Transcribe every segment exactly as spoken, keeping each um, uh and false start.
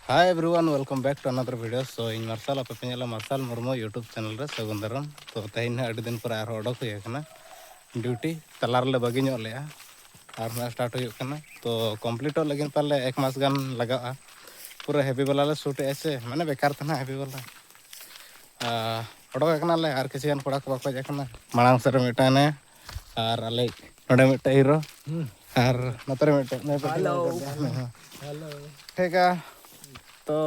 Hi everyone, welcome back to another video. So ᱤᱧ ᱢᱟᱨᱥᱟᱞ, ᱟᱯᱮ ᱯᱮ ᱧᱮᱞᱟ ᱢᱟᱨᱥᱟᱞ ᱢᱩᱨᱢᱩ YouTube channel ᱨᱮ ᱥᱟᱹᱜᱩᱱ ᱫᱟᱨᱟᱢ᱾ ᱛᱚ ᱛᱮᱦᱮᱧ ᱱᱟᱦᱟᱜ ᱟᱹᱰᱤ ᱫᱤᱱ ᱯᱚᱨᱮ ᱟᱨᱦᱚᱸ ᱚᱰᱚᱠ ᱦᱩᱭ ᱟᱠᱟᱱᱟ ᱰᱤᱭᱩᱴᱤ᱾ ᱛᱟᱞᱟ ᱨᱮᱞᱮ ᱵᱟᱹᱜᱤ ᱧᱚᱜ ᱞᱮᱜᱼᱟ, ᱟᱨ ᱱᱟᱦᱟᱜ ᱥᱴᱟᱨᱴ ᱦᱩᱭᱩᱜ ᱠᱟᱱᱟ᱾ ᱛᱚ ᱠᱚᱢᱯᱞᱤᱴᱚᱜ ᱞᱟᱹᱜᱤᱫ ᱯᱟᱞᱮ ᱮᱠ ᱢᱟᱥ ᱜᱟᱱ ᱞᱟᱜᱟᱜᱼᱟ᱾ ᱯᱩᱨᱟᱹ ᱦᱮᱵᱤ ᱵᱟᱞᱟ ᱞᱮ ᱥᱩᱴ ᱮᱜᱼᱟ ᱥᱮ, ᱢᱟᱱᱮ ᱵᱮᱠᱟᱨ ᱛᱮ ᱱᱟᱦᱟᱜ ᱦᱮᱵᱤ ᱵᱟᱞᱟ᱾ ᱟᱨ ᱚᱰᱚᱠ ᱟᱠᱟᱱᱟᱞᱮ, ᱟᱨ ᱠᱤᱪᱷᱩ ᱜᱟᱱ ᱠᱚᱲᱟ ᱠᱚ ᱵᱟᱠᱚ ᱦᱮᱡ ᱟᱠᱟᱱᱟ᱾ ᱢᱟᱲᱟᱝ ᱥᱮᱫ ᱨᱮ ᱢᱤᱫᱴᱟᱝ ᱦᱮᱱᱟᱭᱟ, ᱟᱨ ᱟᱞᱮ ᱱᱚᱰᱮ ᱢᱤᱫᱴᱟᱝ ᱦᱤᱨᱳ, ᱟᱨ ᱱᱚᱛᱮ ᱨᱮ ᱢᱤᱫᱴᱟᱝ ᱱᱚᱜᱼᱚᱭ ᱯᱟᱹᱴᱤ ᱦᱮᱞᱳ᱾ ᱦᱮᱞᱳ᱾ ᱴᱷᱤᱠᱟ᱾ ᱛᱚ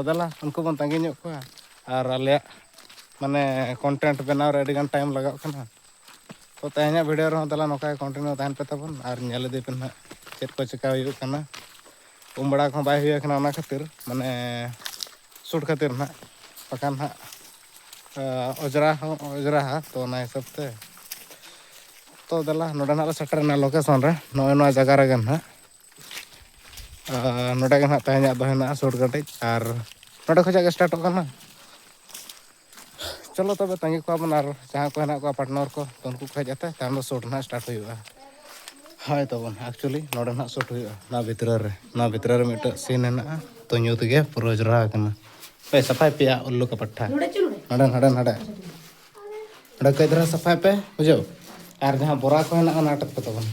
ᱫᱮᱞᱟ ᱩᱱᱠᱩ ᱵᱚᱱ ᱛᱟᱺᱜᱤ ᱧᱚᱜ ᱠᱚᱣᱟ, ᱟᱨ ᱟᱞᱮᱭᱟᱜ ᱢᱟᱱᱮ ᱠᱚᱱᱴᱮᱱᱴ ᱵᱮᱱᱟᱣ ᱨᱮ ᱟᱹᱰᱤ ᱜᱟᱱ ᱴᱟᱭᱤᱢ ᱞᱟᱜᱟᱜ ᱠᱟᱱᱟ᱾ ᱛᱚ ᱛᱮᱦᱮᱧᱟᱜ ᱵᱷᱤᱰᱤᱭᱳ ᱨᱮᱦᱚᱸ ᱫᱮᱞᱟ ᱱᱚᱝᱠᱟ ᱜᱮ ᱠᱚᱱᱴᱤᱱᱤᱭᱩ ᱛᱟᱦᱮᱱ ᱯᱮ ᱛᱟᱵᱚᱱ, ᱟᱨ ᱧᱮᱞ ᱤᱫᱤ ᱯᱮ ᱱᱟᱦᱟᱜ ᱪᱮᱫ ᱠᱚ ᱪᱮᱠᱟ ᱦᱩᱭᱩᱜ ᱠᱟᱱᱟ᱾ ᱩᱢ ᱵᱟᱲᱟ ᱠᱚᱦᱚᱸ ᱵᱟᱭ ᱦᱩᱭ ᱟᱠᱟᱱᱟ ᱚᱱᱟ ᱠᱷᱟᱹᱛᱤᱨ, ᱢᱟᱱᱮ ᱥᱩᱴ ᱠᱷᱟᱹᱛᱤᱨ ᱱᱟᱦᱟᱜ, ᱵᱟᱠᱷᱟᱱ ᱱᱟᱦᱟᱜ ᱟᱸ, ᱚᱡᱽᱨᱟ ᱦᱚᱸ ᱚᱡᱽᱨᱟᱦᱟ, ᱛᱚ ᱚᱱᱟ ᱦᱤᱥᱟᱹᱵ ᱛᱮ᱾ ᱛᱚ ᱫᱮᱞᱟ ᱱᱚᱰᱮ ᱱᱟᱦᱟᱜ ᱞᱮ ᱥᱮᱴᱮᱨᱮᱱᱟ ᱞᱳᱠᱮᱥᱚᱱ ᱨᱮ, ᱱᱚᱜᱼᱚᱭ ᱱᱚᱣᱟ ᱡᱟᱭᱜᱟ ᱨᱮᱜᱮ ᱱᱟᱦᱟᱜ᱾ ᱟᱨ ᱱᱚᱰᱮ ᱜᱮ ᱱᱟᱦᱟᱜ ᱛᱮᱦᱮᱧᱟᱜ ᱫᱚ ᱦᱮᱱᱟᱜᱼᱟ ᱥᱩᱴ ᱠᱟᱹᱴᱤᱡ, ᱟᱨ ᱱᱚᱰᱮ ᱠᱷᱚᱱᱟᱜ ᱜᱮ ᱥᱴᱟᱨᱴᱚᱜ ᱠᱟᱱᱟ᱾ ᱪᱚᱞᱚ ᱛᱚᱵᱮ ᱛᱟᱺᱜᱤ ᱠᱚᱣᱟ ᱵᱚᱱ, ᱟᱨ ᱡᱟᱦᱟᱸ ᱠᱚ ᱦᱮᱱᱟᱜ ᱠᱚᱣᱟ ᱯᱟᱨᱴᱱᱟᱨ ᱠᱚ, ᱛᱚ ᱩᱱᱠᱩ ᱠᱚ ᱦᱮᱡ ᱠᱟᱛᱮ ᱛᱟᱭᱚᱢ ᱫᱚ ᱥᱩᱴ ᱱᱟᱦᱟᱜ ᱥᱴᱟᱨᱴ ᱦᱩᱭᱩᱜᱼᱟ᱾ ᱦᱳᱭ ᱛᱟᱵᱚᱱ, actually ᱱᱚᱰᱮ ᱱᱟᱦᱟᱜ ᱥᱩᱴ ᱦᱩᱭᱩᱜᱼᱟ, ᱱᱚᱣᱟ ᱵᱷᱤᱛᱨᱤ ᱨᱮ, ᱱᱚᱣᱟ ᱵᱷᱤᱛᱨᱤ ᱨᱮ ᱢᱤᱫᱴᱮᱡ ᱥᱤᱱ ᱦᱮᱱᱟᱜᱼᱟ, ᱛᱚ ᱧᱩᱛ ᱜᱮ ᱯᱩᱨᱟᱹ ᱚᱡᱽᱨᱟ ᱟᱠᱟᱱᱟ᱾ ᱯᱮ ᱥᱟᱯᱷᱟᱭ ᱯᱮᱭᱟ ᱩᱞᱞᱩ ᱠᱟ ᱯᱟᱴᱷᱟ᱾ ᱱᱚᱰᱮ, ᱱᱚᱰᱮ, ᱱᱚᱰᱮ᱾ ᱱᱚᱰᱮ ᱠᱟᱹᱡ ᱫᱷᱟᱨᱟ ᱥᱟᱯᱷᱟᱭ ᱯᱮ, ᱵᱩᱡᱷᱟᱹᱣ? ᱟᱨ ᱡᱟᱦᱟᱸ ᱵᱚᱨᱟ ᱠᱚ ᱦᱮᱱᱟᱜᱼᱟ, ᱚᱱᱟ ᱟᱴᱮᱫ ᱠᱚ ᱛᱟᱵᱚᱱ᱾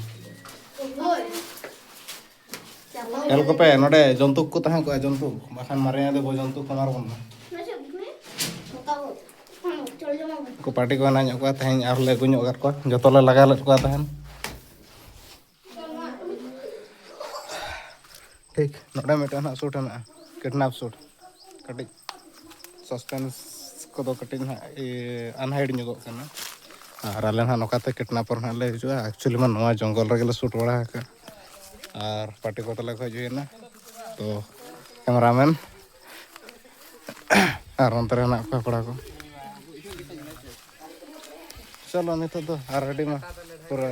ᱧᱮᱞ ᱠᱚᱯᱮ, ᱱᱚᱰᱮ ᱡᱚᱱᱛᱩᱠ ᱠᱚ ᱛᱟᱦᱮᱸ ᱠᱚᱜᱼᱟ, ᱡᱚᱱᱛᱩᱠ᱾ ᱵᱟᱠᱷᱟᱱ ᱢᱟᱨᱮ ᱫᱚ ᱡᱚᱱᱛᱩᱠ ᱠᱚ ᱢᱟᱨ ᱵᱚᱱ ᱢᱟ᱾ ᱩᱱᱠᱩ ᱯᱟᱨᱴᱤ ᱠᱚ ᱦᱮᱱᱟᱜ ᱧᱚᱜ ᱠᱚᱣᱟ, ᱛᱮᱦᱮᱧ ᱟᱨᱦᱚᱸ ᱞᱮ ᱟᱹᱜᱩ ᱧᱚᱜ ᱟᱠᱟᱫ ᱠᱚᱣᱟ᱾ ᱡᱚᱛᱚ ᱞᱮ ᱞᱟᱜᱟ ᱞᱮᱫ ᱠᱚᱣᱟ ᱛᱟᱦᱮᱱ᱾ ᱴᱷᱤᱠ, ᱱᱚᱰᱮ ᱢᱤᱫᱴᱮᱱ ᱦᱟᱸᱜ ᱥᱩᱴ ᱦᱮᱱᱟᱜᱼᱟ, ᱠᱤᱰᱱᱟᱯ ᱥᱩᱴ᱾ ᱠᱟᱹᱴᱤᱡ ᱥᱟᱥᱯᱮᱱᱥ ᱠᱚᱫᱚ ᱠᱟᱹᱴᱤᱡ ᱱᱟᱦᱟᱜ ᱟᱱᱦᱟᱭᱤᱰ ᱧᱚᱜᱚᱜ ᱠᱟᱱᱟ᱾ ᱟᱨ ᱟᱞᱮ ᱱᱟᱦᱟᱜ ᱱᱚᱝᱠᱟᱛᱮ ᱠᱤᱰᱱᱟᱯᱚᱨ ᱱᱟᱦᱟᱜ ᱞᱮ ᱦᱤᱡᱩᱜᱼᱟ᱾ ᱮᱠᱪᱩᱭᱮᱞᱤ ᱢᱟ ᱱᱚᱣᱟ ᱡᱚᱝᱜᱚᱞ ᱨᱮᱜᱮ ᱞᱮ ᱥᱩᱴ ᱵᱟᱲᱟ ᱟᱠᱟᱫᱼᱟ᱾ ᱟᱨ ᱯᱟᱨᱴᱤ ᱠᱚ ᱛᱟᱞᱮ ᱠᱚ ᱦᱮᱡ ᱦᱩᱭᱮᱱᱟ᱾ ᱛᱚ ᱠᱮᱢᱮᱨᱟᱢᱮᱱ ᱟᱨ ᱚᱱᱛᱮ ᱨᱮ ᱦᱮᱱᱟᱜ ᱠᱚᱣᱟ ᱠᱚᱲᱟ ᱠᱚ᱾ ᱪᱚᱞᱚ ᱱᱤᱛᱚᱜ ᱫᱚ ᱟᱨ ᱟᱹᱰᱤ ᱢᱟ ᱯᱩᱨᱟᱹ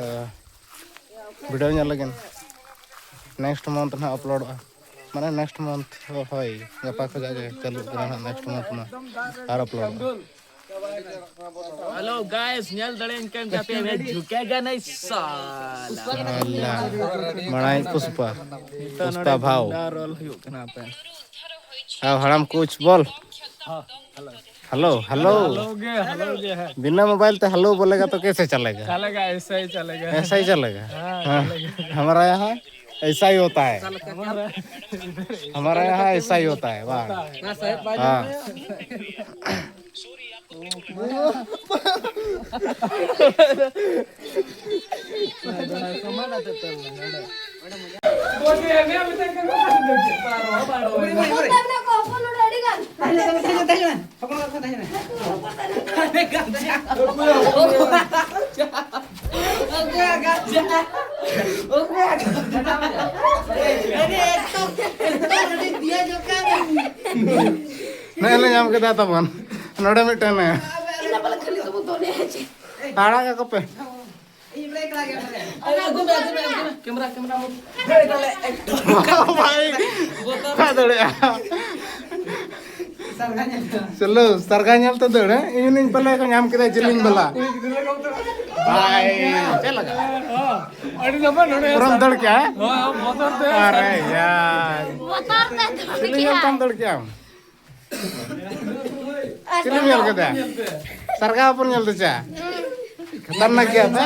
ᱵᱷᱤᱰᱤᱭᱳ ᱧᱮᱞ ᱞᱟᱹᱜᱤᱫ ᱱᱮᱠᱥᱴ ᱢᱟᱱᱛᱷ ᱱᱟᱦᱟᱜ ᱟᱯᱞᱳᱰᱚᱜᱼᱟ᱾ ᱢᱟᱱᱮ ᱱᱮᱠᱥᱴ ᱢᱟᱱᱛᱷ, ᱦᱳᱭ, ᱜᱟᱯᱟ ᱠᱷᱚᱱᱟᱜ ᱜᱮ ᱪᱟᱹᱞᱩᱜ ᱠᱟᱱᱟ ᱱᱟᱦᱟᱜ, ᱱᱮᱠᱥᱴ ᱢᱟᱱᱛᱷ ᱢᱟ ᱟᱨ ᱟᱯᱞᱳᱰᱚᱜᱼᱟ᱾ Hello guys, ᱧᱮᱞ ᱫᱟᱲᱮᱭᱟᱹᱧ ᱠᱟᱱ ᱜᱮᱭᱟ ᱯᱮ, ᱡᱷᱩᱠᱮᱜᱟ ᱱᱟᱦᱤ ᱥᱟᱞᱟ᱾ ᱥᱟᱞᱟ, ᱢᱟᱲᱟᱝ ᱯᱩᱥᱯᱟ, ᱱᱤᱛᱚᱜ ᱯᱩᱥᱯᱟ ᱱᱚᱰᱮ ᱵᱷᱟᱣ᱾ ᱜᱩᱱᱰᱟ ᱨᱳᱞ ᱦᱩᱭᱩᱜ ᱠᱟᱱᱟ ᱯᱮ᱾ हाँ, हराम कुछ बोल। Hello, hello. हेलो गे, हेलो गे है। बिना मोबाइल ते हेलो बोलेगा तो कैसे चलेगा? चलेगा, ऐसा ही चलेगा। ऐसा ही चलेगा। हाँ, हाँ, चलेगा। हमारा यहाँ ऐसा ही होता है। हमारा हमारा यहाँ ऐसा ही होता है, वाह। हाँ, साहब, बाजू हाँ। में। ᱱᱮᱜᱼᱮ ᱞᱮ ᱧᱟᱢ ᱠᱮᱫᱟ ᱛᱟᱵᱚᱱ ᱱᱚᱰᱮ ᱢᱤᱫᱴᱮᱱ᱾ ᱟᱲᱟᱜ ᱠᱟᱠᱚ ᱯᱮ᱾ ᱟᱹᱜᱩ ᱢᱮ, ᱟᱹᱜᱩ ᱢᱮ, ᱟᱹᱜᱩ ᱢᱮ᱾ ᱠᱮᱢᱨᱟ, ᱠᱮᱢᱨᱟ ᱢᱩ-, ᱵᱷᱟᱭ, ᱚᱠᱟ ᱫᱟᱲᱮᱭᱟᱜᱼᱟ᱾ ᱪᱚᱞᱚ, ᱥᱟᱨᱜᱟ ᱧᱮᱞ ᱛᱮ ᱫᱟᱹᱲ, ᱦᱮᱸ? ᱤᱧ ᱦᱚᱸᱧ ᱯᱟᱞᱮ ᱠᱚ ᱧᱟᱢ ᱠᱮᱫᱟ ᱡᱤᱞᱤᱧ ᱵᱟᱞᱟ᱾ ᱵᱷᱟᱭ, ᱪᱮᱫ ᱞᱮᱠᱟ? ᱟᱹᱰᱤ ᱱᱟᱯᱟᱭ ᱱᱚᱰᱮ᱾ ᱯᱩᱨᱟᱹᱢ ᱫᱟᱹᱲ ᱠᱮᱜᱼᱟ, ᱦᱮᱸ? ᱵᱚᱛᱚᱨ ᱛᱮ᱾ ᱟᱨᱮ ᱭᱟᱨ᱾ ᱵᱚᱛᱚᱨ ᱛᱮ ᱫᱟᱹᱲ ᱪᱤᱞᱤ ᱧᱮᱞ ᱠᱮᱜᱼᱟ᱾ ᱛᱮᱢ ᱫᱟᱹᱲ ᱠᱮᱜᱼᱟᱢ? ᱪᱤᱞᱤᱢ ᱧᱮᱞ ᱠᱮᱫᱟ? ᱥᱟᱨᱜᱟ ᱦᱚᱯᱚᱱ ᱧᱮᱞ ᱫᱚ ᱪᱟ? ᱠᱷᱟᱛᱟᱨᱱᱟᱠ ᱜᱮᱭᱟ ᱯᱮ᱾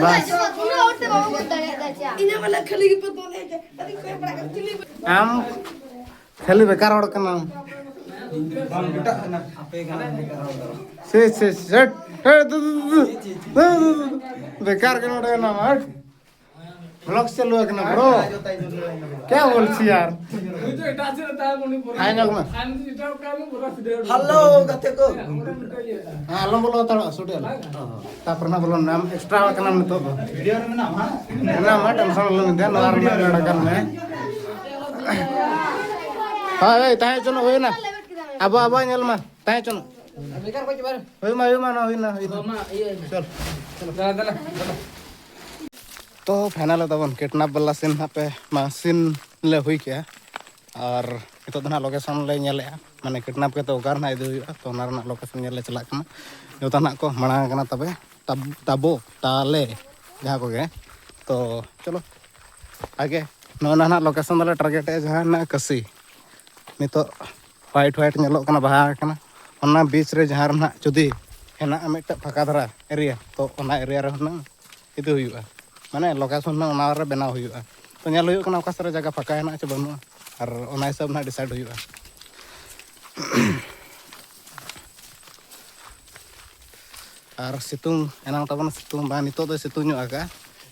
ᱵᱟᱥ᱾ ᱟᱢ ᱠᱷᱟᱹᱞᱤ ᱵᱮᱠᱟᱨ ᱦᱚᱲ ᱠᱟᱱᱟᱢ᱾ ᱥᱮ, ᱥᱮ, ᱥᱮᱴ᱾ ᱦᱮ, ᱫᱩ, ᱫᱩ, ᱫᱩ, ᱫᱩ᱾ ᱵᱮᱠᱟᱨ ᱜᱮ ᱱᱚᱰᱮ ᱢᱮᱱᱟᱢᱟ, ᱦᱟᱴ᱾ ᱵᱞᱚᱜ ᱪᱟᱹᱞᱩ ᱟᱠᱟᱱᱟ, ᱵᱨᱳ᱾ ᱠᱭᱟ ᱵᱚᱞᱪᱷᱤ ᱭᱟᱨ? ᱦᱟᱭ ᱧᱚᱜ ᱢᱮ᱾ ᱦᱮᱞᱳ, ᱜᱟᱛᱮ ᱠᱚ᱾ ᱦᱮᱸ, ᱟᱞᱚᱢ ᱵᱚᱞᱚ ᱦᱟᱛᱟᱲᱚᱜᱼᱟ, ᱥᱩᱴ ᱟᱞᱚ᱾ ᱛᱟᱯᱚᱨ ᱱᱟᱜ ᱵᱚᱞᱚᱱ ᱢᱮ, ᱟᱢ ᱮᱠᱥᱴᱨᱟ ᱟᱠᱟᱱᱟᱢ ᱱᱤᱛᱚᱜ ᱫᱚ᱾ ᱵᱷᱤᱰᱤᱭᱳ ᱨᱮ ᱢᱮᱱᱟᱢᱟ? ᱢᱮᱱᱟᱢᱟ, ᱴᱮᱱᱥᱚᱱ ᱟᱞᱚᱢ ᱤᱫᱤᱭᱟ, ᱱᱚᱣᱟ ᱨᱮᱱᱟᱜ ᱱᱚᱰᱮ ᱠᱟᱱ ᱢᱮ᱾ ᱦᱳᱭ, ᱦᱳᱭ, ᱛᱟᱦᱮᱸ ᱦᱚᱪᱚᱱᱚᱜ ᱦᱩᱭᱱᱟ᱾ ᱟᱵᱚ, ᱟᱵᱚᱣᱟᱜ ᱧᱮᱞ ᱢᱟ, ᱛᱟᱦᱮᱸ ᱦᱚᱪᱚᱱᱚᱜ᱾ ᱦᱩᱭ ᱢᱟ, ᱦᱩᱭ ᱢᱟ, ᱱᱚᱣᱟ ᱦᱩᱭᱱᱟ, ᱦᱩᱭᱱᱟ᱾ ᱪᱚᱞ᱾ ᱛᱚ, ᱯᱷᱟᱭᱱᱟᱞ ᱛᱟᱵᱚᱱ ᱠᱤᱰᱱᱟᱯ ᱵᱟᱞᱟ ᱥᱤᱱ ᱦᱟᱸᱜ ᱯᱮ, ᱢᱟ, ᱥᱤᱱ ᱞᱮ ᱦᱩᱭ ᱠᱮᱜᱼᱟ᱾ ᱟᱨ ᱱᱤᱛᱚᱜ ᱫᱚ ᱱᱟᱦᱟᱜ ᱞᱳᱠᱮᱥᱚᱱ ᱞᱮ ᱧᱮᱞᱮᱜᱼᱟ, ᱢᱟᱱᱮ ᱠᱤᱰᱱᱟᱯ ᱠᱟᱛᱮ ᱚᱠᱟ ᱨᱮ ᱱᱟᱦᱟᱜ ᱤᱫᱤ ᱦᱩᱭᱩᱜᱼᱟ, ᱛᱚ ᱚᱱᱟ ᱨᱮᱱᱟᱜ ᱞᱳᱠᱮᱥᱚᱱ ᱧᱮᱞ ᱞᱮ ᱪᱟᱞᱟᱜ ᱠᱟᱱᱟ᱾ ᱡᱚᱛᱚ ᱱᱟᱦᱟᱜ ᱠᱚ ᱢᱟᱲᱟᱝ ᱟᱠᱟᱱᱟ, ᱛᱚᱵᱮ ᱛᱟᱵ-, ᱛᱟᱵᱚ, ᱛᱟᱞᱮ, ᱡᱟᱦᱟᱸ ᱠᱚᱜᱮ᱾ ᱛᱚ ᱪᱚᱞᱚ ᱟᱜᱮ ᱱᱚᱜᱼᱚ ᱱᱟ ᱱᱟᱦᱟᱜ ᱞᱳᱠᱮᱥᱚᱱ ᱫᱚᱞᱮ ᱴᱟᱨᱜᱮᱴᱮᱜᱼᱟ, ᱡᱟᱦᱟᱸ ᱦᱮᱱᱟᱜᱼᱟ ᱠᱟᱹᱥᱤ, ᱱᱤᱛᱚᱜ ᱦᱳᱣᱟᱭᱤᱴ ᱦᱳᱣᱟᱭᱤᱴ ᱧᱮᱞᱚᱜ ᱠᱟᱱᱟ, ᱵᱟᱦᱟ ᱟᱠᱟᱱᱟ, ᱚᱱᱟ ᱵᱤᱪ ᱨᱮ ᱡᱟᱦᱟᱸ ᱨᱮ ᱱᱟᱦᱟᱜ ᱡᱩᱫᱤ ᱦᱮᱱᱟᱜᱼᱟ ᱢᱤᱫᱴᱮᱱ ᱯᱷᱟᱸᱠᱟ ᱫᱷᱟᱨᱟ ᱮᱨᱤᱭᱟ, ᱛᱚ ᱚᱱᱟ ᱮᱨᱤᱭᱟ ᱨᱮ ᱦᱩᱱᱟᱹᱝ ᱤᱫᱤ ᱦᱩᱭᱩᱜᱼᱟ, ᱢᱟᱱᱮ ᱞᱳᱠᱮᱥᱚᱱ ᱦᱩᱱᱟᱹᱝ ᱚᱱᱟ ᱨᱮ ᱵᱮᱱᱟᱣ ᱦᱩᱭᱩᱜᱼᱟ᱾ ᱛᱚ ᱧᱮᱞ ᱦᱩᱭᱩᱜ ᱠᱟᱱᱟ ᱚᱠᱟ ᱥᱮᱫ ᱨᱮ ᱡᱟᱭᱜᱟ ᱯᱷᱟᱸᱠᱟ ᱦᱮᱱᱟᱜᱼᱟ ᱪᱮ ᱵᱟᱹᱱᱩᱜᱼᱟ, ᱟᱨ ᱚᱱᱟ ᱦᱤᱥᱟᱹᱵ ᱱᱟᱦᱟᱜ ᱰᱤᱥᱟᱭᱤᱰ ᱦᱩᱭᱩᱜᱼᱟ᱾ ᱟᱨ ᱥᱤᱛᱩᱝ ᱮᱱᱟᱝ ᱛᱟᱵᱚᱱ ᱥᱤᱛᱩᱝ ᱵᱟᱝ, ᱱᱤᱛᱚᱜ ᱫᱚᱭ ᱥᱤᱛᱩᱝ ᱧᱚᱜ ᱟᱠᱟᱫᱼᱟ,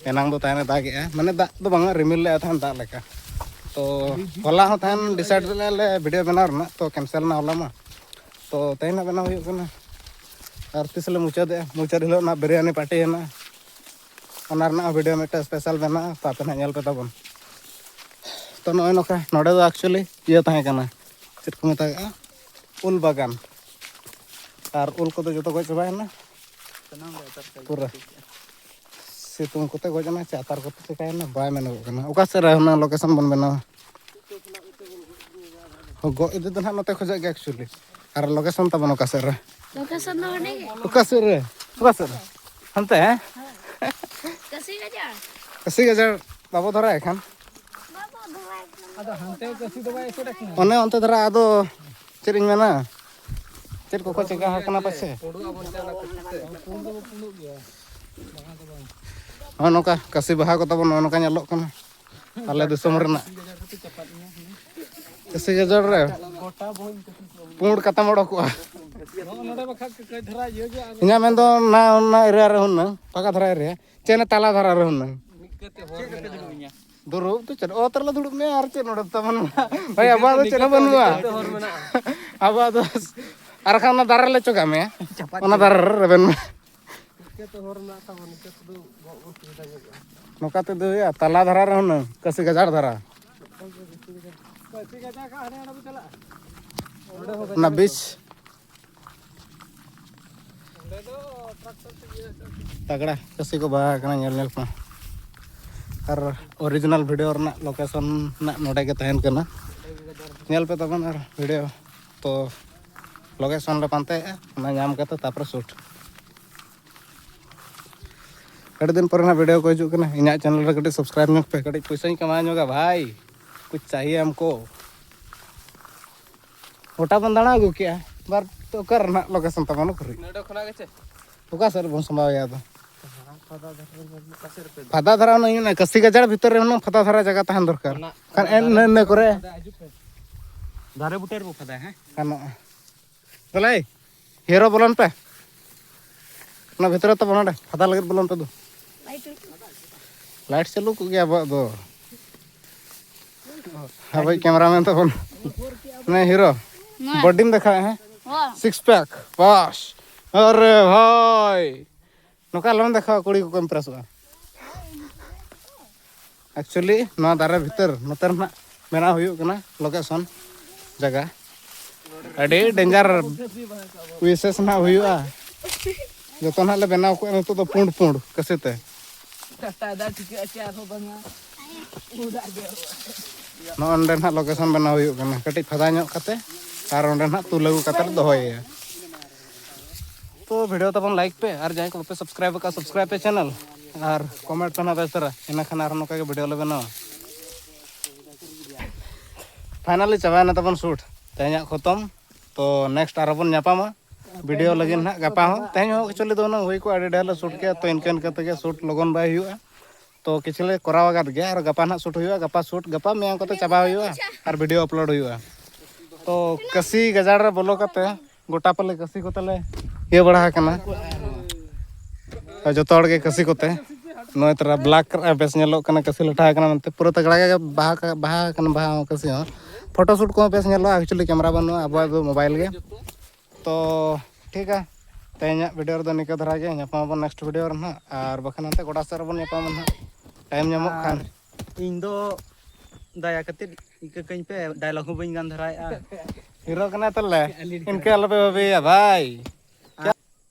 ᱮᱱᱟᱝ ᱫᱚ ᱛᱟᱦᱮᱱ ᱫᱟᱜᱮᱜᱼᱟ, ᱢᱟᱱᱮ ᱫᱟᱜ ᱫᱚ ᱵᱟᱝᱟ, ᱨᱤᱢᱤᱞ ᱞᱮᱫᱼᱟ ᱛᱟᱦᱮᱱ ᱫᱟᱜ ᱞᱮᱠᱟ᱾ ᱛᱚ ᱦᱚᱞᱟ ᱦᱚᱸ ᱛᱟᱦᱮᱱ ᱰᱤᱥᱟᱭᱤᱰ ᱞᱮᱫᱼᱟ ᱞᱮ ᱵᱷᱤᱰᱤᱭᱳ ᱵᱮᱱᱟᱣ ᱨᱮᱱᱟᱜ, ᱛᱚ ᱠᱮᱱᱥᱮᱞ ᱮᱱᱟ ᱦᱚᱞᱟ ᱢᱟ᱾ ᱛᱚ ᱛᱮᱦᱮᱧ ᱦᱟᱸᱜ ᱵᱮᱱᱟᱣ ᱦᱩᱭᱩᱜ ᱠᱟᱱᱟ, ᱟᱨ ᱛᱤᱥ ᱞᱮ ᱢᱩᱪᱟᱹᱫᱮᱜᱼᱟ, ᱢᱩᱪᱟᱹᱫ ᱦᱤᱞᱳᱜ ᱨᱮᱱᱟᱜ ᱵᱤᱨᱭᱟᱱᱤ ᱯᱟᱨᱴᱤ ᱦᱮᱱᱟᱜᱼᱟ, ᱚᱱᱟ ᱨᱮᱱᱟᱜ ᱦᱚᱸ ᱵᱷᱤᱰᱤᱭᱳ ᱢᱤᱫᱴᱮᱱ ᱥᱯᱮᱥᱟᱞ ᱵᱮᱱᱟᱜᱼᱟ, ᱛᱚ ᱟᱯᱮ ᱱᱟᱦᱟᱜ ᱧᱮᱞ ᱯᱮ ᱛᱟᱵᱚᱱ᱾ ᱛᱚ ᱱᱚᱜᱼᱚᱭ ᱱᱚᱝᱠᱟ ᱱᱚᱰᱮ ᱫᱚ ᱮᱠᱪᱩᱭᱮᱞᱤ ᱤᱭᱟᱹ ᱛᱟᱦᱮᱸ ᱠᱟᱱᱟ, ᱪᱮᱫ ᱠᱚ ᱢᱮᱛᱟᱜᱟᱜᱼᱟ, ᱩᱞ ᱵᱟᱜᱟᱱ, ᱟᱨ ᱩᱞ ᱠᱚᱫᱚ ᱡᱚᱛᱚ ᱜᱚᱡ ᱪᱟᱵᱟᱭᱮᱱᱟ ᱯᱩᱨᱟᱹ᱾ ᱥᱤᱛᱩᱝ ᱠᱚᱛᱮ ᱜᱚᱡ ᱮᱱᱟ ᱪᱮ ᱟᱛᱟᱨ ᱠᱚᱛᱮ ᱪᱤᱠᱟᱹᱭᱮᱱᱟ ᱵᱟᱭ ᱢᱮᱱᱚᱜᱚᱜ ᱠᱟᱱᱟ᱾ ᱚᱠᱟ ᱥᱮᱫ ᱨᱮ ᱦᱩᱱᱟᱹᱝ ᱞᱳᱠᱮᱥᱚᱱ ᱵᱚᱱ ᱵᱮᱱᱟᱣᱟ? ᱜᱚᱜ ᱤᱫᱤ ᱫᱚ ᱱᱟᱦᱟᱜ ᱱᱚᱛᱮ ᱠᱷᱚᱡᱟᱜ ᱜᱮ ᱮᱠᱪᱩᱭᱮᱞᱤ᱾ ᱟᱨ ᱞᱳᱠᱮᱥᱚᱱ ᱛᱟᱵᱚᱱ ᱚᱠᱟ ᱥᱮᱫ ᱨᱮ? ᱞᱳᱠᱮᱥᱚᱱ ᱫᱚ ᱦᱟᱸᱰᱮ ᱜᱮ᱾ ᱚᱠᱟ ᱥᱮᱫ ᱨᱮ? ᱚᱠᱟ ᱥᱮᱫ ᱨᱮ? ᱦᱟᱱᱛᱮ, ᱦᱮᱸ? ᱠᱟᱹᱥᱤ ᱜᱟᱡᱟᱲ᱾ ᱠᱟᱹᱥᱤ ᱜᱟᱡᱟᱲ ᱵᱟᱵᱚ ᱫᱷᱚᱨᱟᱭᱟ ᱮᱠᱷᱟᱱ᱾ ᱵᱟᱵᱚ ᱫᱷᱚᱨᱟᱭ ᱠᱷᱟᱱ᱾ ᱟᱫᱚ ᱦᱟᱱᱛᱮ ᱠᱟᱹᱥᱤ ᱫᱚ ᱵᱟᱭ ᱮᱥᱮᱫ ᱟᱠᱟᱱᱟ᱾ ᱚᱱᱮ ᱚᱱᱛᱮ ᱫᱷᱟᱨᱟ ᱟᱫᱚ ᱪᱮᱫ ᱤᱧ ᱢᱮᱱᱟ? ᱪᱮᱫ ᱠᱚᱠᱚ ᱪᱮᱠᱟ ᱟᱠᱟᱱᱟ ᱯᱟᱥᱮ? ᱯᱩᱸᱰᱩᱜ ᱟᱵᱚᱱ ᱪᱟᱞᱟᱜ ᱠᱟᱹᱥᱤ ᱛᱮ᱾ ᱯᱩᱸᱰ ᱫᱚᱵᱚ ᱯᱩᱸᱰᱩᱜ ᱜᱮᱭᱟ᱾ ᱵᱟᱝᱟ ᱫᱚ ᱵᱟᱝ᱾ ᱱᱚᱜᱼᱚ ᱱᱚᱝᱠᱟ ᱠᱟᱹᱥᱤ ᱵᱟᱦᱟ ᱠᱚ ᱛᱟᱵᱚᱱ ᱱᱚᱜᱼᱚ ᱱᱚᱝᱠᱟ ᱧᱮᱞᱚᱜ ᱠᱟᱱᱟ᱾ ᱟᱞᱮ ᱫᱤᱥᱚᱢ ᱨᱮᱱᱟᱜ ᱠᱟᱹᱥᱤ ᱜᱟᱡᱟᱲ ᱨᱮ᱾ ᱜᱚᱴᱟ ᱵᱚᱦᱚᱧ ᱠᱟᱹᱥᱤ ᱠᱚᱣᱟ᱾ ᱯᱩᱸᱰ ᱠᱟᱛᱟᱢ ᱚᱰᱚᱠᱚᱜᱼᱟ᱾ ᱱᱚᱜᱼᱚ ᱱᱚᱰᱮ ᱵᱟᱠᱷᱟᱡ ᱠᱟᱹᱡ ᱫᱷᱟᱨᱟ ᱤᱭᱟᱹ ᱜᱮ ᱟᱨ ᱤᱧᱟᱹᱜ ᱢᱮᱱ ᱫᱚ ᱚᱱᱟ, ᱚᱱᱟ ᱮᱨᱤᱭᱟ ᱨᱮ ᱦᱩᱱᱟᱹᱝ, ᱯᱷᱟᱸᱠᱟ ᱫᱷᱟᱨᱟ ᱮᱨᱤᱭᱟ, ᱪᱮ ᱚᱱᱟ ᱛᱟᱞᱟ ᱫᱷᱟᱨᱟ ᱨᱮ ᱦᱩᱱᱟᱹᱝ᱾ ᱢᱤᱫ ᱠᱟᱛᱮ ᱦᱚᱨ ᱢᱮᱱᱟᱜᱼᱟ᱾ ᱫᱩᱲᱩᱵ ᱫᱚ ᱪᱮᱫ ᱚᱛ ᱨᱮᱞᱮ ᱫᱩᱲᱩᱵ ᱢᱮᱭᱟ ᱟᱨ ᱪᱮᱫ ᱱᱚᱰᱮ ᱛᱟᱵᱚᱱ? ᱵᱷᱟᱭ, ᱟᱵᱚᱣᱟᱜ ᱫᱚ ᱪᱮᱫ ᱦᱚᱸ ᱵᱟᱹᱱᱩᱜᱼᱟ᱾ ᱦᱚᱨ ᱢᱮᱱᱟᱜᱼᱟ᱾ ᱟᱵᱚᱣᱟᱜ ᱫᱚ ᱟᱨ ᱠᱷᱟᱱ ᱚᱱᱟ ᱫᱟᱨᱮ ᱨᱮᱞᱮ ᱪᱚᱜᱟᱜ ᱢᱮᱭᱟ, ᱪᱟᱯᱟᱫ ᱚᱱᱟ ᱪᱚᱜᱟᱜ᱾ ᱫᱟᱨᱮ ᱨᱮ ᱨᱮᱵᱮᱱ ᱢᱮ᱾ ᱪᱤᱠᱟᱹᱛᱮ ᱦᱚᱨ ᱢᱮᱱᱟᱜ ᱛᱟᱵᱚᱱ, ᱱᱤᱛᱚᱜ ᱫᱚ ᱜᱚᱜ ᱵᱚᱱ ᱥᱩᱵᱤᱫᱷᱟ ᱧᱚᱜᱚᱜᱼᱟ᱾ ᱱᱚᱝᱠᱟ ᱛᱮᱫᱚ ᱦᱩᱭᱩᱜᱼᱟ, ᱛᱟᱞᱟ ᱫᱷᱟᱨᱟ ᱨᱮ ᱦᱩᱱᱟᱹᱝ ᱠᱟᱹᱥᱤ ᱜᱟᱡᱟᱲ ᱫᱷᱟᱨᱟ᱾ ᱠᱟᱹᱥᱤ ᱜᱟᱡᱟᱲ ᱠᱷᱟᱱ ᱦᱟᱸᱰᱮ ᱱᱟᱰᱮ ᱵᱚᱱ ᱪᱟᱞᱟᱜᱼᱟ᱾ ᱚᱸᱰᱮ ᱦᱚᱸ ᱚᱱᱟ ᱜᱟᱡᱟᱲ ᱵᱤᱪ᱾ ᱚᱸᱰᱮ ᱫᱚ ᱴᱨᱟᱠᱴᱚᱨ ᱛᱮᱜᱮ᱾ ᱛᱟᱜᱽᱲᱟ ᱠᱟᱹᱥᱤ ᱠᱚ ᱵᱟᱦᱟ ᱟᱠᱟᱱᱟ, ᱧᱮᱞ ᱧᱮᱞ ᱠᱚ᱾ ᱟᱨ ᱚᱨᱤᱡᱤᱱᱟᱞ ᱵᱷᱤᱰᱤᱭᱳ ᱨᱮᱱᱟᱜ ᱞᱳᱠᱮᱥᱚᱱ ᱨᱮᱱᱟᱜ ᱱᱚᱰᱮ ᱜᱮ ᱛᱟᱦᱮᱱ ᱠᱟᱱᱟ᱾ ᱧᱮᱞ ᱯᱮ ᱛᱟᱵᱚᱱ ᱟᱨ ᱵᱷᱤᱰᱤᱭᱳ᱾ ᱛᱚ ᱞᱳᱠᱮᱥᱚᱱ ᱞᱮ ᱯᱟᱱᱛᱮᱭᱮᱫᱼᱟ, ᱚᱱᱟ ᱧᱟᱢ ᱠᱟᱛᱮ ᱛᱟᱨᱯᱚᱨᱮ ᱥᱩᱴ᱾ ᱟᱹᱰᱤ ᱫᱤᱱ ᱯᱚᱨᱮ ᱱᱟᱜ ᱵᱷᱤᱰᱤᱭᱳ ᱠᱚ ᱦᱤᱡᱩᱜ ᱠᱟᱱᱟ᱾ ᱤᱧᱟᱹᱜ ᱪᱮᱱᱮᱞ ᱨᱮ ᱠᱟᱹᱴᱤᱡ ᱥᱟᱵᱥᱠᱨᱟᱭᱤᱵᱽ ᱧᱚᱜ ᱯᱮ, ᱠᱟᱹᱴᱤᱡ ᱯᱚᱭᱥᱟᱧ ᱠᱟᱢᱟᱣ ᱧᱚᱜᱟ ᱵᱷᱟᱭ, ᱠᱩᱪ ᱪᱟᱦᱤᱭᱮ ᱦᱟᱢᱠᱳ᱾ ᱜᱚᱴᱟ ᱵᱚᱱ ᱫᱟᱬᱟ ᱟᱹᱜᱩ ᱠᱮᱜᱼᱟ, ᱵᱟᱨ ᱛᱚ ᱚᱠᱟ ᱨᱮ ᱱᱟᱜ ᱞᱳᱠᱮᱥᱚᱱ ᱛᱟᱵᱚᱱ ᱩᱠᱩᱨᱤᱡ? ᱱᱚᱰᱮ ᱠᱷᱚᱱᱟᱜ ᱜᱮ ᱪᱮ? ᱚᱠᱟ ᱥᱮᱫ ᱨᱮᱵᱚᱱ ᱥᱟᱢᱵᱟᱣ ᱮᱭᱟ ᱟᱫᱚ? ᱯᱷᱟᱫᱟ ᱫᱷᱟᱨᱮ ᱨᱮ ᱠᱟᱹᱥᱤ ᱜᱟᱡᱟᱲ ᱵᱷᱤᱛᱟᱹᱨ ᱨᱮ ᱦᱩᱱᱟᱹᱝ ᱯᱷᱟᱫᱟ ᱫᱷᱟᱨᱟ ᱡᱟᱭᱜᱟ ᱛᱟᱦᱮᱱ ᱫᱚᱨᱠᱟᱨ᱾ ᱚᱱᱟ ᱠᱷᱟᱱ ᱮᱱ ᱤᱱᱟᱹ ᱤᱱᱟᱹ ᱠᱚᱨᱮ ᱫᱟᱨᱮ ᱵᱩᱴᱟᱹ ᱨᱮᱵᱚ ᱯᱷᱟᱫᱟᱭᱟ, ᱦᱮᱸ? ᱜᱟᱱᱚᱜᱼᱟ᱾ ᱫᱮᱞᱟᱭ, ᱦᱤᱨᱳ ᱵᱚᱞᱚᱱ ᱯᱮ᱾ ᱚᱱᱟ ᱵᱷᱤᱛᱨᱤ ᱛᱟᱵᱚᱱ ᱱᱚᱰᱮ ᱯᱷᱟᱫᱟ ᱞᱟᱹᱜᱤᱫ ᱵᱚᱞᱚᱱ ᱯᱮ ᱫᱩ᱾ ᱞᱟᱭᱤᱴ ᱪᱟᱹᱞᱩ ᱠᱚᱜ ᱜᱮᱭᱟ ᱟᱵᱚᱣᱟᱜ ᱫᱚ᱾ ᱟᱵᱚᱭᱤᱡ ᱠᱮᱢᱮᱨᱟᱢᱮᱱ ᱛᱟᱵᱚᱱ᱾ ᱱᱮ ᱦᱤᱨᱳ, ᱵᱚᱰᱤᱢ ᱫᱮᱠᱷᱟᱣᱮᱫ, ᱦᱮᱸ? ᱥᱤᱠᱥ ᱯᱮᱠ, ᱵᱟᱥ᱾ ᱟᱨᱮ ᱵᱷᱟᱭ, ᱱᱚᱝᱠᱟ ᱟᱞᱚᱢ ᱫᱮᱠᱷᱟᱣᱟ, ᱠᱩᱲᱤ ᱠᱚᱠᱚ ᱤᱢᱯᱨᱮᱥᱚᱜᱼᱟ᱾ ᱮᱠᱪᱩᱭᱮᱞᱤ ᱱᱚᱣᱟ ᱫᱟᱨᱮ ᱵᱷᱤᱛᱟᱹᱨ ᱱᱚᱛᱮ ᱨᱮ ᱱᱟᱜ ᱵᱮᱱᱟᱣ ᱦᱩᱭᱩᱜ ᱠᱟᱱᱟ ᱞᱳᱠᱮᱥᱚᱱ ᱡᱟᱭᱜᱟ᱾ ᱟᱹᱰᱤ ᱰᱮᱧᱡᱟᱨ ᱵᱤᱥᱮᱥ ᱱᱟᱜ ᱦᱩᱭᱩᱜᱼᱟ᱾ ᱡᱚᱛᱚ ᱱᱟᱜ ᱞᱮ ᱵᱮᱱᱟᱣ ᱠᱚᱜᱼᱟ ᱱᱤᱛᱚᱜ ᱫᱚ ᱯᱩᱸᱰ ᱯᱩᱸᱰ ᱠᱟᱹᱥᱤ ᱛᱮ᱾ ᱠᱟᱴᱟ ᱫᱟᱜ ᱴᱷᱤᱠᱟᱹᱜᱼᱟ ᱪᱮ ᱟᱨᱦᱚᱸ ᱵᱟᱝᱟ? ᱱᱚᱜᱼᱚ ᱱᱚᱰᱮ ᱱᱟᱜ ᱞᱳᱠᱮᱥᱚᱱ ᱵᱮᱱᱟᱣ ᱦᱩᱭᱩᱜ ᱠᱟᱱᱟ, ᱠᱟᱹᱴᱤᱡ ᱯᱷᱟᱫᱟ ᱧᱚᱜ ᱠᱟᱛᱮ, ᱟᱨ ᱚᱸᱰᱮ ᱱᱟᱜ ᱛᱩᱞ ᱟᱹᱜᱩ ᱠᱟᱛᱮ ᱞᱮ ᱫᱚᱦᱚᱭᱮᱭᱟ᱾ ᱛᱚ ᱵᱷᱤᱰᱤᱭᱳ ᱛᱟᱵᱚᱱ ᱞᱟᱭᱤᱠ ᱯᱮ, ᱟᱨ ᱡᱟᱦᱟᱸᱭ ᱠᱚ ᱵᱟᱯᱮ ᱥᱟᱵᱥᱠᱨᱟᱭᱤᱵ ᱟᱠᱟᱫ, ᱥᱟᱵᱥᱠᱨᱟᱭᱤᱵ ᱯᱮ ᱪᱮᱱᱮᱞ, ᱟᱨ ᱠᱚᱢᱮᱱᱴ ᱯᱮ ᱱᱟᱜ ᱵᱮᱥ ᱫᱷᱟᱨᱟ, ᱤᱱᱟᱹ ᱠᱷᱟᱱ ᱟᱨᱦᱚᱸ ᱱᱚᱝᱠᱟ ᱜᱮ ᱵᱷᱤᱰᱤᱭᱳ ᱞᱮ ᱵᱮᱱᱟᱣᱟ᱾ ᱯᱷᱟᱭᱱᱟᱞᱤ ᱪᱟᱵᱟᱭᱮᱱᱟ ᱛᱟᱵᱚᱱ ᱥᱩᱴ, ᱛᱮᱦᱮᱧᱟᱜ ᱠᱷᱚᱛᱚᱢ᱾ ᱛᱚ ᱱᱮᱠᱥᱴ ᱟᱨᱦᱚᱸ ᱵᱚᱱ ᱧᱟᱯᱟᱢᱟ ᱵᱷᱤᱰᱤᱭᱳ ᱞᱟᱹᱜᱤᱫ ᱱᱟᱦᱟᱜ ᱜᱟᱯᱟ ᱦᱚᱸ᱾ ᱛᱮᱦᱮᱧ ᱦᱚᱸ ᱮᱠᱪᱩᱭᱮᱞᱤ ᱫᱚ ᱩᱱᱟᱹᱜ ᱦᱩᱭ ᱠᱚᱜᱼᱟ, ᱟᱹᱰᱤ ᱰᱷᱮᱨ ᱞᱮ ᱥᱩᱴ ᱠᱮᱜᱼᱟ, ᱛᱚ ᱤᱱᱠᱟᱹ ᱤᱱᱠᱟᱹ ᱛᱮᱜᱮ ᱥᱩᱴ ᱞᱚᱜᱚᱱ ᱵᱟᱭ ᱦᱩᱭᱩᱜᱼᱟ᱾ ᱛᱚ ᱠᱤᱪᱷᱩ ᱞᱮ ᱠᱚᱨᱟᱣ ᱟᱠᱟᱫ ᱜᱮᱭᱟ, ᱟᱨ ᱜᱟᱯᱟ ᱱᱟᱦᱟᱜ ᱥᱩᱴ ᱦᱩᱭᱩᱜᱼᱟ, ᱜᱟᱯᱟ ᱥᱩᱴ, ᱜᱟᱯᱟ ᱢᱮᱭᱟᱝ ᱠᱚᱛᱮ ᱪᱟᱵᱟ ᱦᱩᱭᱩᱜᱼᱟ ᱟᱨ ᱵᱷᱤᱰᱤᱭᱳ ᱟᱯᱞᱳᱰ ᱦᱩᱭᱩᱜᱼᱟ᱾ ᱛᱚ ᱠᱟᱹᱥᱤ ᱜᱟᱡᱟᱲ ᱨᱮ ᱵᱚᱞᱚ ᱠᱟᱛᱮ ᱜᱚᱴᱟ ᱯᱟᱞᱮ ᱠᱟᱹᱥᱤ ᱠᱚᱛᱮ ᱞᱮ ᱤᱭᱟᱹ ᱵᱟᱲᱟ ᱟᱠᱟᱱᱟ᱾ ᱟᱨ ᱡᱚᱛᱚ ᱦᱚᱲ ᱜᱮ ᱠᱟᱹᱥᱤ ᱠᱚᱛᱮ ᱱᱚᱜᱼᱚᱭ ᱛᱚᱨᱟ ᱵᱞᱮᱠ ᱨᱮ ᱵᱮᱥ ᱧᱮᱞᱚᱜ ᱠᱟᱱᱟ, ᱠᱟᱹᱥᱤ ᱞᱟᱴᱷᱟ ᱟᱠᱟᱱᱟ ᱢᱮᱱᱛᱮ ᱯᱩᱨᱟᱹ ᱛᱟᱜᱲᱟ ᱜᱮ ᱵᱟᱦᱟ ᱠᱟ-, ᱵᱟᱦᱟ ᱟᱠᱟᱱᱟ, ᱵᱟᱦᱟ ᱦᱚᱸ ᱠᱟᱹᱥᱤ ᱦᱚᱸ᱾ ᱯᱷᱳᱴᱳ ᱥᱩᱴ ᱠᱚᱦᱚᱸ ᱵᱮᱥ ᱧᱮᱞᱚᱜᱼᱟ᱾ ᱮᱠᱪᱩᱭᱮᱞᱤ ᱠᱮᱢᱮᱨᱟ ᱵᱟᱹᱱᱩᱜᱼᱟ, ᱟᱵᱚᱣᱟᱜ ᱫᱚ ᱢᱳᱵᱟᱭᱤᱞ ᱜᱮ᱾ ᱛᱚ ᱴᱷᱤᱠᱟ, ᱛᱮᱦᱮᱧᱟᱜ ᱵᱷᱤᱰᱤᱭᱳ ᱨᱮᱫᱚ ᱱᱤᱝᱠᱟᱹ ᱫᱷᱟᱨᱟ ᱜᱮ᱾ ᱧᱟᱯᱟᱢ ᱟᱵᱚᱱ ᱱᱮᱠᱥᱴ ᱵᱷᱤᱰᱤᱭᱳ ᱨᱮ ᱱᱟᱦᱟᱜ, ᱟᱨ ᱵᱟᱠᱷᱟᱱ ᱦᱟᱱᱛᱮ ᱜᱚᱰᱟ ᱥᱮᱫ ᱨᱮᱵᱚᱱ ᱧᱟᱯᱟᱢᱟ ᱱᱟᱦᱟᱜ, ᱴᱟᱭᱤᱢ ᱧᱟᱢᱚᱜ ᱠᱷᱟᱱ᱾ ᱟᱨ ᱤᱧ ᱫᱚ ᱫᱟᱭᱟ ᱠᱟᱛᱮ ᱤᱠᱟᱹ ᱠᱟᱹᱧ ᱯᱮ, ᱰᱟᱭᱞᱚᱜ ᱦᱚᱸ ᱵᱟᱹᱧ ᱜᱟᱱ ᱫᱷᱟᱨᱟᱭᱮᱜᱼᱟ᱾ ᱦᱤᱨᱳ ᱠᱟᱱᱟᱭ ᱛᱟᱞᱮ, ᱤᱱᱠᱟᱹ ᱟᱞᱚᱯᱮ ᱵᱷᱟᱵᱤᱭᱟ ᱵᱷᱟᱭ᱾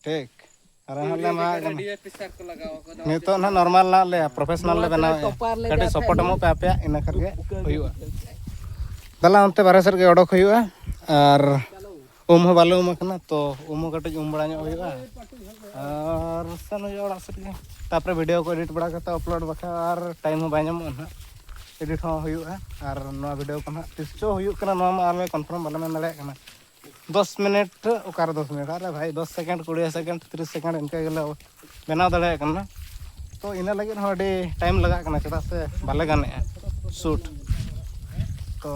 ᱴᱷᱤᱠ᱾ ᱟᱨ ᱦᱟᱸᱜ ᱞᱮ ᱮᱢᱟᱣᱟᱜ ᱠᱟᱱᱟ᱾ ᱱᱤᱛᱚᱜ ᱱᱟᱦᱟᱜ ᱱᱚᱨᱢᱟᱞ ᱱᱟᱦᱟᱜ ᱞᱮ, ᱯᱨᱚᱯᱷᱮᱥᱚᱱᱟᱞ ᱞᱮ ᱵᱮᱱᱟᱣᱮᱫᱼᱟ᱾ ᱠᱟᱹᱴᱤᱡ ᱥᱟᱯᱳᱨᱴ ᱮᱢᱚᱜ ᱯᱮ ᱟᱯᱮᱭᱟᱜ, ᱤᱱᱟᱹ ᱠᱷᱟᱱ ᱜᱮ ᱦᱩᱭᱩᱜᱼᱟ᱾ ᱫᱮᱞᱟ ᱚᱱᱛᱮ ᱵᱟᱨᱦᱮ ᱥᱮᱫ ᱜᱮ ᱚᱰᱚᱠ ᱦᱩᱭᱩᱜᱼᱟ᱾ ᱟᱨ ᱩᱢ ᱦᱚᱸ ᱵᱟᱞᱮ ᱩᱢ ᱟᱠᱟᱱᱟ, ᱛᱚ ᱩᱢ ᱦᱚᱸ ᱠᱟᱹᱴᱤᱡ ᱩᱢ ᱵᱟᱲᱟ ᱧᱚᱜ ᱦᱩᱭᱩᱜᱼᱟ ᱟᱨ ᱥᱮᱱ ᱦᱩᱭᱩᱜᱼᱟ ᱚᱲᱟᱜ ᱥᱮᱫ ᱜᱮ᱾ ᱛᱟᱯᱚᱨᱮ ᱵᱷᱤᱰᱤᱭᱳ ᱠᱚ ᱮᱰᱤᱴ ᱵᱟᱲᱟ ᱠᱟᱛᱮ ᱟᱯᱞᱳᱰ, ᱵᱟᱠᱷᱟᱱ ᱟᱨ ᱴᱟᱭᱤᱢ ᱦᱚᱸ ᱵᱟᱭ ᱧᱟᱢᱚᱜᱼᱟ ᱱᱟᱦᱟᱜ, ᱮᱰᱤᱴ ᱦᱚᱸ ᱦᱩᱭᱩᱜᱼᱟ᱾ ᱟᱨ ᱱᱚᱣᱟ ᱵᱷᱤᱰᱤᱭᱳ ᱠᱚ ᱱᱟᱦᱟᱜ ᱛᱤᱥ ᱪᱚ ᱦᱩᱭᱩᱜ ᱠᱟᱱᱟ, ᱱᱚᱣᱟ ᱢᱟ ᱟᱞᱮ ᱠᱚᱱᱯᱷᱟᱨᱢ ᱵᱟᱞᱮ ᱢᱮᱱ ᱫᱟᱲᱮᱭᱟᱜ ᱠᱟᱱᱟ᱾ ᱫᱚᱥ ᱢᱤᱱᱤᱴ, ᱚᱠᱟᱨᱮ ᱫᱚᱥ ᱢᱤᱱᱤᱴ, ᱟᱨᱮ ᱵᱷᱟᱭ, ᱫᱚᱥ ᱥᱮᱠᱮᱱᱰ, ᱠᱩᱲᱤ ᱥᱮᱠᱮᱱᱰ, ᱛᱤᱨᱤᱥ ᱥᱮᱠᱮᱱᱰ ᱤᱱᱠᱟᱹ ᱜᱮᱞᱮ ᱵᱮᱱᱟᱣ ᱫᱟᱲᱮᱭᱟᱜ ᱠᱟᱱᱟ᱾ ᱛᱚ ᱤᱱᱟᱹ ᱞᱟᱹᱜᱤᱫ ᱦᱚᱸ ᱟᱹᱰᱤ ᱴᱟᱭᱤᱢ ᱞᱟᱜᱟᱜ ᱠᱟᱱᱟ, ᱪᱮᱫᱟᱜ ᱥᱮ ᱵᱟᱞᱮ ᱜᱟᱱᱮᱜᱼᱟ ᱥᱩᱴ᱾ ᱛᱚ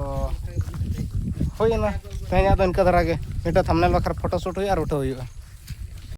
ᱦᱩᱭᱮᱱᱟ ᱛᱮᱦᱮᱧᱟᱜ ᱫᱚ ᱤᱱᱠᱟᱹ ᱫᱷᱟᱨᱟ ᱜᱮ, ᱢᱤᱫᱴᱮᱱ ᱛᱷᱟᱢᱵᱱᱮᱞ ᱵᱟᱠᱷᱨᱟ ᱯᱷᱳᱴᱳ ᱥᱩᱴ ᱦᱩᱭᱩᱜᱼᱟ ᱟᱨ ᱩᱴᱷᱟᱹᱣ ᱦᱩᱭᱩᱜᱼᱟ᱾